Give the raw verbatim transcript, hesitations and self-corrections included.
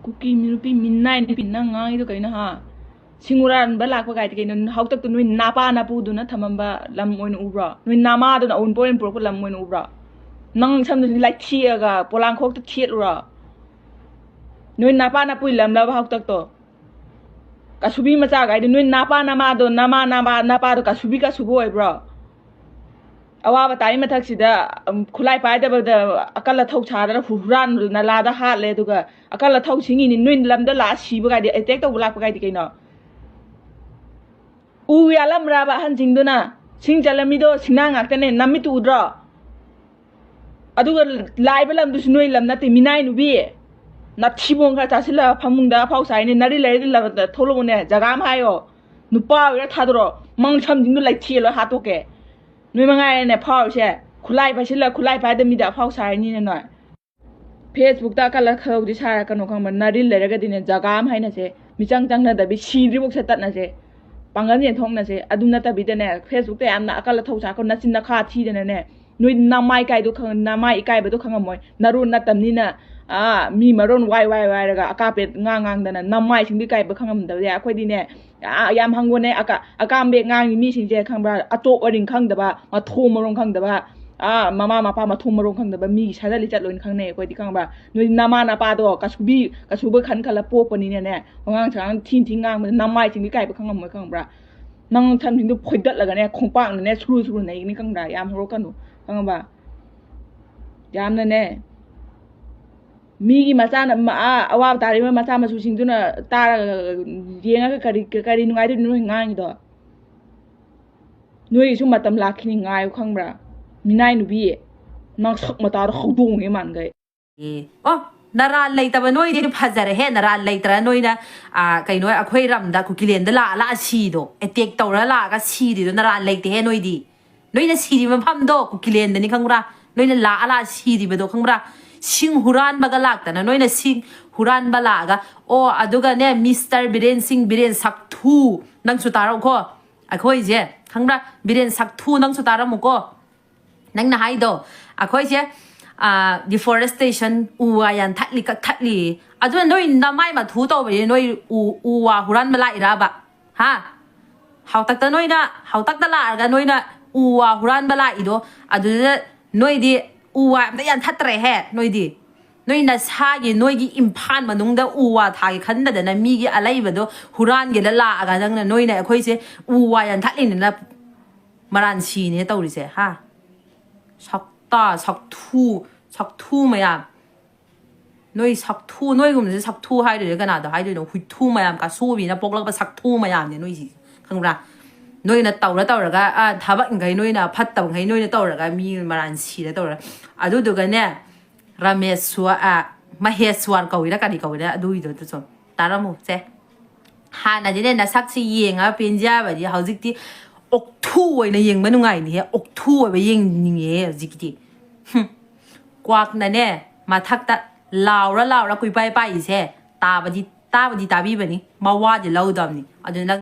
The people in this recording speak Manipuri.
ꯀꯨꯀꯤ ꯅꯨꯄꯤ, ꯃꯤꯅꯥꯏ ꯅꯨꯄꯤ, ꯅꯪ ꯉꯥꯡꯉꯤꯗꯣ ꯀꯩꯅꯣ, ꯍꯥ? ꯁꯤꯡ ꯍꯨꯔꯥꯟꯕ ꯂꯥꯛꯄ ꯀꯥꯏꯗꯤ ꯀꯩꯅꯣ? ꯍꯥꯎꯇꯛꯇꯣ ꯅꯣꯏ ꯅꯄꯥ ꯅꯄꯨꯗꯨꯅ ꯊꯝꯃꯝꯕ ꯂꯝ ꯑꯣꯏꯅ ꯎꯕ꯭ꯔꯣ? ꯅꯣꯏ ꯅꯃꯥꯗꯨꯅ ꯑꯋꯨꯟꯄꯣꯠ ꯑꯣꯏꯅ ꯄꯨꯔꯛꯄ ꯂꯝ ꯑꯣꯏꯅ ꯎꯕ꯭ꯔꯣ? ꯅꯪ ꯁꯝꯗꯨ ꯂꯥꯏꯊꯦꯛꯑꯒ ꯄꯣꯂꯥꯡꯈꯣꯛꯇ ꯊꯦꯠꯂꯨꯔꯣ? ꯅꯣꯏ ꯅꯄꯥ ꯅꯄꯨꯏ ꯂꯝꯂꯕ ꯍꯥꯎꯇꯛꯇꯣ? ꯀꯁꯨꯕꯤ ꯃꯆꯥ ꯀꯥꯏꯗꯣ ꯅꯣꯏ ꯅꯄꯥ ꯅꯃꯥꯗꯣ, ꯅꯃꯥ ꯅꯃꯥ ꯅꯄꯥꯗꯣ ꯀꯁꯨꯕꯤ ꯀꯁꯨꯕ ꯑꯣꯏꯕ꯭ꯔꯣ? ꯑꯋꯥꯕ ꯇꯥꯔꯤ ꯃꯊꯛꯁꯤꯗ, ꯎꯝ, ꯈꯨꯠꯂꯥꯏ ꯄꯥꯏꯗꯕꯗ ꯑꯀꯜ ꯑꯊꯧ ꯁꯥꯗꯅ ꯍꯨ-, ꯍꯨꯔꯥꯟ ꯅꯂꯥꯗ ꯍꯥꯠꯂꯦ, ꯑꯗꯨꯒ ꯑꯀꯜ ꯑꯊꯧ ꯁꯤꯡꯉꯤꯅꯤ ꯅꯣꯏ ꯂꯝꯗ ꯂꯥꯛꯑ ꯁꯤꯕ ꯀꯥꯏꯗꯤ, attack ꯇꯧꯕ ꯂꯥꯛꯄ ꯀꯥꯏꯗꯤ ꯀꯩꯅꯣ? ꯎ ꯌꯥꯜꯂꯝꯕ꯭ꯔꯥꯕ ꯑꯍꯟꯁꯤꯡꯗꯨꯅ? ꯁꯤꯡ ꯆꯜꯂꯝꯃꯤꯗꯣ ꯁꯤꯡꯅꯥ ꯉꯥꯛꯇꯅꯦ, ꯅꯃꯤꯠꯇꯨ ꯎꯗ꯭ꯔꯣ? ꯑꯗꯨꯒ ꯂꯥꯛꯏꯕ ꯂꯝꯗꯨꯁꯨ ꯅꯣꯏ ꯂꯝ ꯅꯠꯇꯦ, ꯃꯤꯅꯥꯏ ꯅꯨꯕꯤ꯫ ꯅꯊꯤꯕꯣꯡ ꯈꯔ ꯆꯥꯁꯤꯜꯂꯒ ꯐꯃꯨꯡꯗ ꯑꯐꯥꯎ ꯁꯥꯏꯅꯦ, ꯅꯥꯔꯤ ꯂꯩꯔꯗꯤ ꯂꯝꯗ ꯊꯣꯛꯂꯛꯎꯅꯦ, ꯖꯒꯥ ꯑꯃ ꯍꯥꯏꯌꯣ꯫ ꯅꯨꯄꯥ ꯑꯣꯏꯔ ꯊꯥꯗꯣꯔꯛꯑꯣ, ꯃꯪ ꯁꯝꯁꯤꯡꯗꯣ ꯂꯩꯊꯦꯜꯂꯣ ꯍꯥꯠꯇꯣꯛꯀꯦ꯫ ꯅꯣꯏ ꯃꯉꯥꯏꯔꯦꯅꯦ ꯐꯥꯎꯔꯤꯁꯦ, ꯈꯨꯠꯂꯥꯏ ꯄꯥꯏꯁꯤꯜꯂ ꯈꯨꯠꯂꯥꯏ ꯄꯥꯏꯗ ꯃꯤꯗ ꯑꯐꯥꯎ ꯁꯥꯔꯅꯤꯅꯦ ꯅꯣꯏ꯫ Facebook ꯇ ꯑꯀꯜ ꯑꯊꯧꯗꯤ ꯁꯥꯔꯛꯀꯅꯨ ꯈꯪꯕ꯭ꯔꯥ? ꯅꯥꯔꯤꯜ ꯂꯩꯔꯒꯗꯤꯅꯦ ꯖꯒꯥ ꯑꯃ ꯍꯥꯏꯅꯁꯦ, ꯃꯤꯆꯪ ꯆꯪꯅꯗꯕꯤ ꯁꯤꯗ꯭ꯔꯤꯐꯥꯎꯁꯦ ꯇꯠꯅꯁꯦ, ꯄꯥꯡꯒꯜ ꯌꯦꯟꯊꯣꯛꯅꯁꯦ꯫ ꯑꯗꯨ ꯅꯠꯇꯕꯤꯗꯅꯦ Facebook ꯇ ꯌꯥꯝꯅ ꯑꯀꯜ ꯑꯊꯧ ꯁꯥꯔꯛꯀꯅꯨ, ꯅꯆꯤꯟ ꯅꯈꯥ ꯊꯤꯗꯅꯅꯦ꯫ ꯅꯣꯏ ꯅꯃꯥꯏ ꯀꯥꯏꯗꯣ ꯈꯪ-, ꯅꯃꯥꯏ ꯏꯀꯥꯏꯕꯗꯣ ꯈꯪꯉꯝꯃꯣꯏ꯫ ꯅꯔꯣꯟ ꯅꯠꯇꯝꯅꯤꯅ, ꯑꯥ, ꯃꯤ ꯃꯔꯣꯟ ꯋꯥꯏ ꯋꯥꯏ ꯋꯥꯏꯔꯒ ꯑꯀꯥꯄꯦꯠ ꯉꯥꯡ ꯉꯥꯡꯗꯅ ꯅꯃꯥꯏꯁꯤꯡꯗꯣ ꯏꯀꯥꯏꯕ ꯈꯪꯉꯝꯗꯕꯗꯤ ꯑꯩꯈꯣꯏꯗꯤꯅꯦ, ꯑꯥ, ꯌꯥꯝ ꯍꯪꯉꯣꯅꯦ꯫ ꯑꯀꯥ-, ꯑꯀꯥꯝꯕꯦ ꯉꯥꯡꯉꯤ ꯃꯤꯁꯤꯡꯁꯦ ꯈꯪꯕ꯭ꯔꯥ? ꯑꯇꯣꯞ ꯑꯔꯤꯡ ꯈꯪꯗꯕ, ꯃꯊꯣꯡ ꯃꯔꯣꯡ ꯈꯪꯗꯕ, ꯑꯥ, ꯃꯃꯥ ꯃꯄꯥ ꯃꯊꯣꯡ ꯃꯔꯣꯡ ꯈꯪꯗꯕ ꯃꯤꯒꯤ ꯁꯥꯖꯠ ꯂꯤꯆꯠ ꯂꯣꯏꯅ ꯈꯪꯅꯩ ꯑꯩꯈꯣꯏꯗꯤ ꯈꯪꯕ꯭ꯔꯥ? ꯅꯣꯏ ꯅꯃꯥ ꯅꯄꯥꯗꯣ ꯀꯁꯨꯕꯤ, ꯀꯁꯨꯕ ꯈꯟ ꯈꯜꯂ ꯄꯣꯛꯄꯅꯤꯅꯅꯦ, ꯋꯥꯉꯥꯡ ꯁꯉꯥꯡ ꯊꯤꯟ ꯊꯤꯟ ꯉꯥꯡꯕꯗ ꯅꯃꯥꯏꯁꯤꯡꯗꯤ ꯏꯀꯥꯏꯕ ꯈꯪꯉꯝꯃꯣꯏ ꯈꯪꯕ꯭ꯔꯥ? ꯅꯪ ꯊꯝꯁꯤꯡꯗꯣ ꯐꯣꯏꯗꯠꯂꯒꯅꯦ, ꯈꯣꯡꯄꯥꯛꯅꯅꯦ ꯁꯨꯔꯨ ꯁꯨꯔꯨ ꯅꯩꯒꯅꯤ ꯈꯪꯕ꯭ꯔꯥ? ꯌꯥꯝ ꯍꯧꯔꯛꯀꯅꯨ ꯈꯪꯉꯕ? ꯌꯥꯝꯅꯅꯦ, ꯃꯤꯒꯤ ꯃꯆꯥꯅ, ꯃ-, ꯑꯥ, ꯑꯋꯥꯕ ꯇꯥꯔꯤꯕ ꯃꯆꯥ ꯃꯁꯨꯁꯤꯡꯗꯨꯅ ꯇꯥꯔꯒ, ꯌꯦꯡꯉꯒ ꯀꯔꯤ, ꯀꯔꯤ ꯅꯨꯡꯉꯥꯏꯗꯣꯏꯅꯣ ꯅꯣꯏ ꯉꯥꯡꯉꯤꯗꯣ? ꯅꯣꯏꯒꯤꯁꯨ ꯃꯇꯝ ꯂꯥꯛꯈꯤꯅꯤ, ꯉꯥꯏꯌꯨ ꯈꯪꯕ꯭ꯔꯥ? ꯃꯤꯅꯥꯏ ꯅꯨꯄꯤ, ꯅꯪ ꯁꯛ ꯃꯇꯥꯗꯣ ꯍꯧꯗꯣꯡꯉꯦ ꯃꯥꯟꯈꯩ꯫ ꯑꯦ, ꯑꯣ, ꯅꯔꯥꯜ ꯂꯩꯇꯕ ꯅꯣꯏꯗꯤ ꯐꯖꯔꯦꯍꯦ, ꯅꯔꯥꯜ ꯂꯩꯇ꯭ꯔ ꯅꯣꯏꯅ, ꯑꯥ, ꯀꯩꯅꯣ, ꯑꯩꯈꯣꯏ ꯔꯝꯗ ꯀꯨꯀꯤꯂꯦꯟꯗ ꯂꯥꯛꯑ ꯂꯥꯛꯑ ꯁꯤꯗꯣ, attack ꯇꯧꯔ ꯂꯥꯛꯑꯒ ꯁꯤꯔꯤꯗꯣ ꯅꯔꯥꯜ ꯂꯩꯇꯦꯍꯦ ꯅꯣꯏꯗꯤ꯫ ꯅꯣꯏꯅ ꯁꯤꯔꯤ ꯃꯐꯝꯗꯣ ꯀꯨꯀꯤꯂꯦꯟꯗꯅꯤ ꯈꯪꯕ꯭ꯔꯥ? ꯅꯣꯏꯅ ꯂꯥꯛꯑ ꯂꯥꯛꯑ ꯁꯤꯔꯤꯕꯗꯣ ꯈꯪꯕ꯭ꯔꯥ? ꯁꯤꯡ ꯍꯨꯔꯥꯟꯕꯒ ꯂꯥꯛꯇꯅ ꯅꯣꯏꯅ ꯁꯤꯡ ꯍꯨꯔꯥꯟꯕ ꯂꯥꯛꯑꯒ, ꯑꯣ, ꯑꯗꯨꯒꯅꯦ, ꯃꯤꯁꯇꯔ ꯕꯤꯔꯦꯟ ꯁꯤꯡ, ꯕꯤꯔꯦꯟ ꯁꯛꯊꯨ, ꯅꯪꯁꯨ ꯇꯥꯔꯛꯎꯀꯣ꯫ ꯑꯩꯈꯣꯏꯁꯦ ꯈꯪꯕ꯭ꯔꯥ? ꯕꯤꯔꯦꯟ ꯁꯛꯊꯨ, ꯅꯪꯁꯨ ꯇꯥꯔꯝꯃꯨꯀꯣ꯫ ꯅꯪꯅ ꯍꯥꯏꯗꯣ, ꯑꯩꯈꯣꯏꯁꯦ, ꯗꯤꯐꯣꯔꯦꯁꯇꯦꯁꯟ, ꯎ ꯋꯥ ꯌꯥꯟꯊꯠꯂꯤ ꯀꯛꯊꯠꯂꯤ꯫ ꯑꯗꯨꯅ ꯅꯣꯏ ꯅꯃꯥꯏ ꯃꯊꯨ ꯇꯧꯕꯁꯦ ꯅꯣꯏ ꯎ ꯎ ꯋꯥ ꯍꯨꯔꯥꯟꯕ ꯂꯥꯛꯏꯔꯕ? ꯍꯥ? ꯍꯥꯎꯇꯛꯇ ꯅꯣꯏꯅ, ꯍꯥꯎꯇꯛꯇ ꯂꯥꯛꯑꯒ ꯅꯣꯏꯅ ꯎ ꯋꯥ ꯍꯨꯔꯥꯟꯕ ꯂꯥꯛꯏꯗꯣ, ꯑꯗꯨꯗ ꯅꯣꯏꯗꯤ ꯎ ꯋꯥ ꯑꯝꯇ ꯌꯥꯟꯊꯠꯇ꯭ꯔꯦꯍꯦ ꯅꯣꯏꯗꯤ꯫ ꯅꯣꯏ ꯅꯁꯥꯒꯤ, ꯅꯣꯏꯒꯤ ꯏꯝꯐꯥꯜ ꯃꯅꯨꯡꯗ ꯎ ꯋꯥ ꯊꯥꯒꯦ ꯈꯟꯗꯗꯅ ꯃꯤꯒꯤ ꯑꯂꯩꯕꯗꯣ ꯍꯨꯔꯥꯟꯒꯦꯅ ꯂꯥꯛꯑꯒ ꯅꯪꯅ, ꯅꯣꯏꯅ ꯑꯩꯈꯣꯏꯁꯦ ꯎ ꯋꯥ ꯌꯥꯟꯊꯠꯂꯤꯅꯤꯅ ꯃꯔꯥꯟ ꯁꯤꯅꯦ ꯇꯧꯔꯤꯁꯦ, ꯍꯥ? ꯁꯛꯇꯥ, ꯁꯛꯊꯨ, ꯁꯛꯊꯨ ꯃꯌꯥꯝ꯫ ꯅꯣꯏ ꯁꯛꯊꯨ, ꯅꯣꯏꯒꯨꯝꯕꯁꯦ ꯁꯛꯊꯨ ꯍꯥꯏꯗꯣꯏꯅꯣ, ꯀꯅꯥꯗꯣ ꯍꯥꯏꯗꯣꯏꯅꯣ? ꯍꯨꯏꯊꯨ ꯃꯌꯥꯝ, ꯀꯥꯁꯨꯕꯤꯅ ꯄꯣꯛꯂꯛꯄ ꯁꯛꯊꯨ ꯃꯌꯥꯝꯅꯦ ꯅꯣꯏꯁꯤ, ꯈꯪꯕ꯭ꯔꯥ? ꯅꯣꯏꯅ ꯇꯧꯔ ꯇꯧꯔꯒ, ꯑ, ꯊꯕꯛꯈꯩ ꯅꯣꯏꯅ, ꯐꯠꯇꯕꯈꯩ ꯅꯣꯏꯅ ꯇꯧꯔꯒ ꯃꯤ ꯃꯔꯥꯟ ꯁꯤꯔ ꯇꯧꯔ꯫ ꯑꯗꯨꯗꯨꯒꯅꯦ, ꯔꯥꯃꯦꯁ꯭ꯋꯥ-, ꯑ, ꯃꯍꯦꯁ꯭ꯋꯥꯔ ꯀꯧꯏꯔꯥ ꯀꯔꯤ ꯀꯧꯏꯔꯥ, ꯑꯗꯨꯒꯤꯗꯣ ꯑꯗꯨꯁꯨ ꯇꯥꯔꯝꯃꯨ ꯁꯦ꯫ ꯍꯥꯟꯅꯗꯤꯅꯦ ꯅꯁꯛꯁꯤ ꯌꯦꯡꯉꯒ ꯄꯦꯟꯖꯕꯗꯤ, ꯍꯧꯖꯤꯛꯇꯤ ꯑꯣꯛꯊꯨ ꯑꯣꯏꯅ ꯌꯦꯡꯕ ꯅꯨꯡꯉꯥꯏꯅꯤꯍꯦ, ꯑꯣꯛꯊꯨ ꯑꯣꯏꯕ ꯌꯦꯡꯅꯤꯡꯉꯦ ꯍꯧꯖꯤꯛꯇꯤ꯫ ꯍꯨꯝ꯫ ꯀ꯭ꯋꯥꯛꯅꯅꯦ ꯃꯊꯛꯇ ꯂꯥꯎꯔ ꯂꯥꯎꯔ ꯀꯨꯏꯄꯥꯏ ꯄꯥꯏꯔꯤꯁꯦ ꯇꯥꯕꯗꯤ, ꯇꯥꯕꯗꯤ ꯇꯥꯕꯤꯕꯅꯤ, ꯃꯋꯥꯗꯤ ꯂꯧꯗꯕꯅꯤ꯫ ꯑꯗꯨꯅ